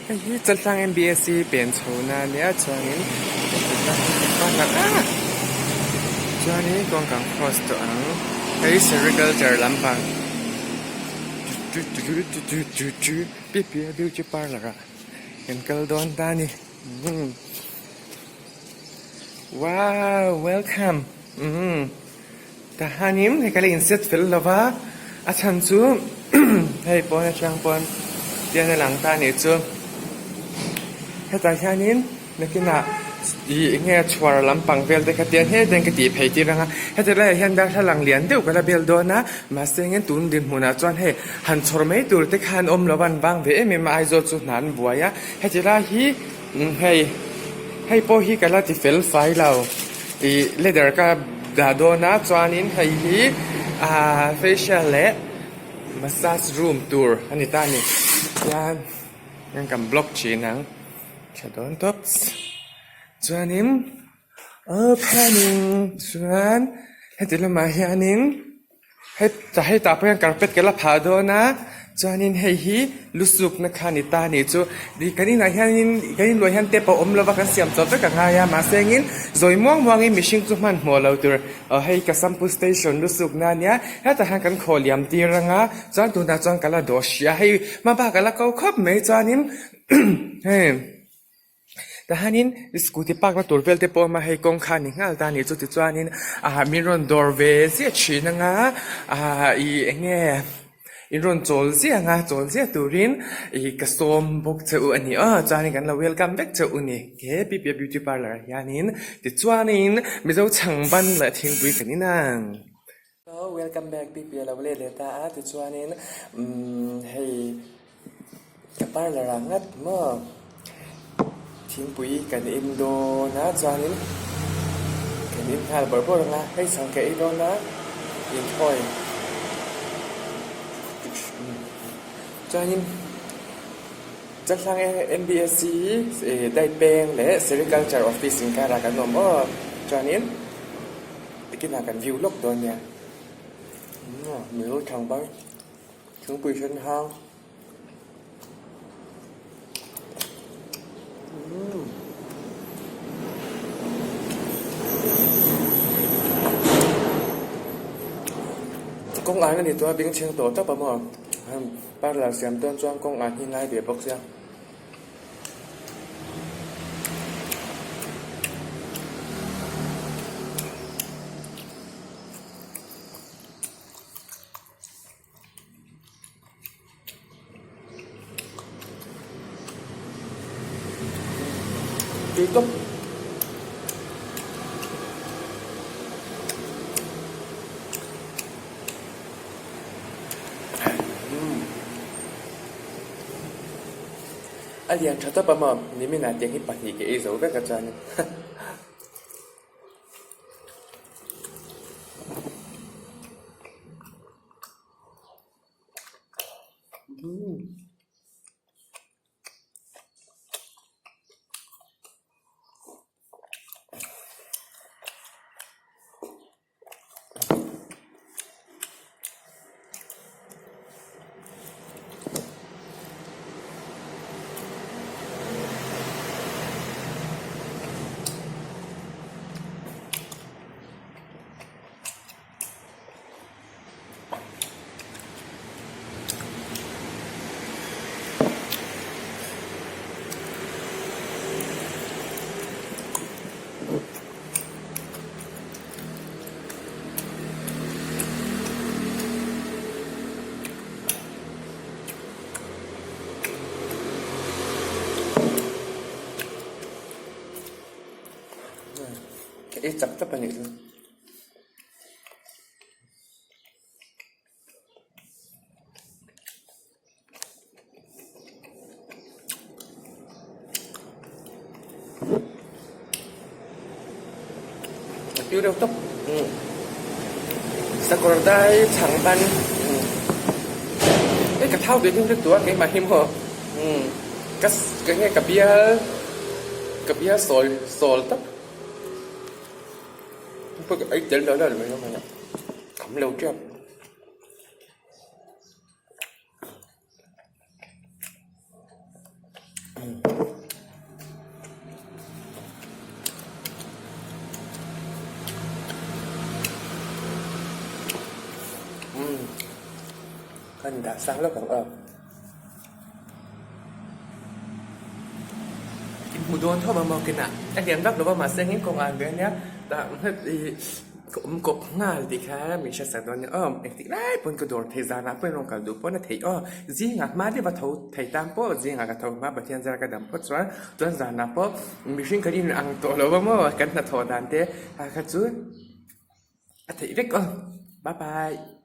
Hei hi Chaltlang M_B_S_C pen chho na ania chuanin chuanin kawngka cross tawh ang hei sericulture lampang Pi beauty parlour ah kan kal dawn ta a ni wow welcome umm tahanin hei ka la in set fel lo va a chhan chu hei pawn atang pawn tian a lang ta a nih chu hetah hianin. Nakinah ih eng nge chhuar lampang vel te kha tian heti hian ka tih phei tir ang a, heti laiah hian darthlalang lian deuh ka la bel dawn a, mahse engin tun dinhmunah chuan hei han chhawr mai tur te khan awm lo a an vang ve em em a, Aizawl chu hna an buai a, heti lai hi hei hei pawh hi ka la ti fel fai lo ih leather ka dah dawn a chuanin hei hi ah facial leh massage room tur a ni ta a ni tian kan block thin ang. Tha dawn tawp chuanin opening chuan heti lamah hianin heta hetah pawh hian carpet ka la phah dawn a chuanin hei hi lu sukna kha a ni ta a nih chu ih kan inah hianin kan inluah hian tap a awm lo va kan siam chawp vek a ngai a mahse engin zawi muang muangin mihring chu hmanhmawh lo tur aw hei ka sampu station lu sukna a nia hetah hian kan khawh liam tir ang a chuan tunah chuan ka la dawh hrih a hei hma bak a la ko khawp mai chuanin. Hei tahanin scooty park na tur vel te pawh a awm a hei kawng kha a ni nghal ta a ni chu tichuanin ah min rawn dawr ve ziah thin anga ah ih eng nge in rawn chawl ziah anga chawl ziah turin ih ka sawm bawk che u a ni aw chuanin kan lo welcome vek che u a ni he P P beauty parlour ah hianin tichuanin mizo chhang ban leh thingpui kan inang. Hello welcome back P P a lo let leh ta a tichuanin umm hei. Ka parlour ah ngat maw thingpui kan in dawn a chuanin kan in nghal bawrh bawrh ang a hei chhang ka ei dawn a inthawi chuanin Chalhlang M_B_S_C ih Daipeng leh Sericulture office inkarah kan awm aw chuanin tikinah kan view lawk dawn nia mizo chhang bar. Thingpui hran hang. Kawng an ani tua bing chheng tawh tawp a maw parlour siam dawn chuan kawng an hi ngai ve bawk sia. Tui tawp. A lian tha tawp a maw nimin ah tiang hi pahnih ka ei zo vek a chuan in. Ka ei chak tawp a nih chu. A piu deuh tawp sakawr dai chhang ban hei ka thau ve deuh vek tawh a keimah hi maw ka enge ka bial ka bial sawl sawl tawp. Ei tel lo lo mai mai a kham lo tep. Kan dah sang lawk ang aw. In hmu dawn tho ang maw kinah a lian vak lo va mahse engin kawng an ve ania tah ih ka awm kawp nghal tih kha min hriatsak dawn nia aw engtik lai pawn ka dawr thei zanah pawh in rawn kal duh pawn a theih aw zingah hma deuh a tho thei tan pawh zingah ka tho hma Pathian zara ka dam phawt chuan chuan zanah pawh mihring kan in ang tawh lo va maw kan hnathawh dan te kha chu a theih vek aw bye bye.